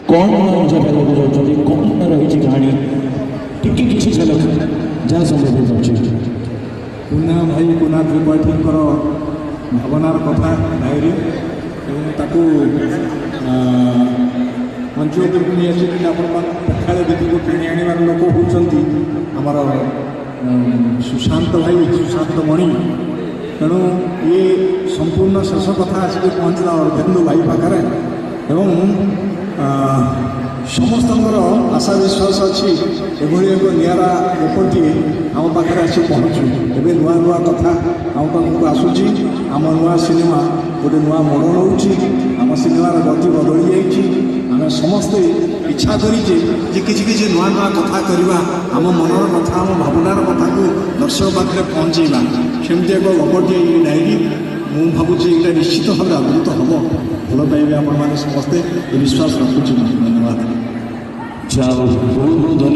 କ'ଣ ମଜା ପାଇବାକୁ ଯାଉଛନ୍ତି, କ'ଣ ରହିଛି କାହାଣୀ, ଟିକେ କିଛି ଝଲକ ଯାହା ସମ୍ଭବ ହେଇପାରୁଛି। କୁନା ଭାଇ, କୁନା ତ୍ରିପାଠୀଙ୍କର ଭାବନାର କଥା ଡାଏରୀ ଏବଂ ତାକୁ ମଞ୍ଚ ଉପରକୁ ନେଇ ଆସିଛନ୍ତି। ଆପଣମାନେ ପଖାଳ ଭିତରକୁ କିଣି ଆଣିବାର ଲୋକ ହେଉଛନ୍ତି ଆମର ସୁଶାନ୍ତ ଭାଇ, ସୁଶାନ୍ତ ମଣି। ତେଣୁ ଇଏ ସମ୍ପୂର୍ଣ୍ଣ ଶେଷ କଥା ଆସିକି ପହଞ୍ଚିଲା ଅର୍ଦ୍ଧେନ୍ଦୁ ଭାଇ ପାଖରେ ଏବଂ ସମସ୍ତଙ୍କର ଆଶା ବିଶ୍ୱାସ ଅଛି ଏଭଳି ଏକ ନିଆରା ଗପଟିଏ ଆମ ପାଖରେ ଆସି ପହଞ୍ଚୁ। ଏବେ ନୂଆ ନୂଆ କଥା ଆମ ପାଖକୁ ଆସୁଛି। ଆମ ନୂଆ ସିନେମା ଗୋଟେ ନୂଆ ମୋଡ଼ ନେଉଛି। ଆମ ସିନେମାର ଗତି ବଦଳି ଯାଇଛି। ଆମେ ସମସ୍ତେ ଇଚ୍ଛା କରିଛେ ଯେ କିଛି କିଛି ନୂଆ ନୂଆ କଥା କରିବା, ଆମ ମନର କଥା, ଆମ ଭାବନାର କଥାକୁ ଦର୍ଶକ ପାଖରେ ପହଞ୍ଚେଇବା। ସେମିତି ଏକ ଗପଟିଏ ଏଇ ଡାଏରୀ। ମୁଁ ଭାବୁଛି ଏଇଟା ନିଶ୍ଚିତ ଭାବରେ ଆଦୃତ ହେବ, ଭଲ ପାଇବେ ଆପଣମାନେ ସମସ୍ତେ, ଏ ବିଶ୍ୱାସ ରଖୁଛି ମୁଁ। ଧନ୍ୟବାଦ। ଯାହା ହଉ, ବହୁତ ବହୁତ ଧନ୍ୟବାଦ।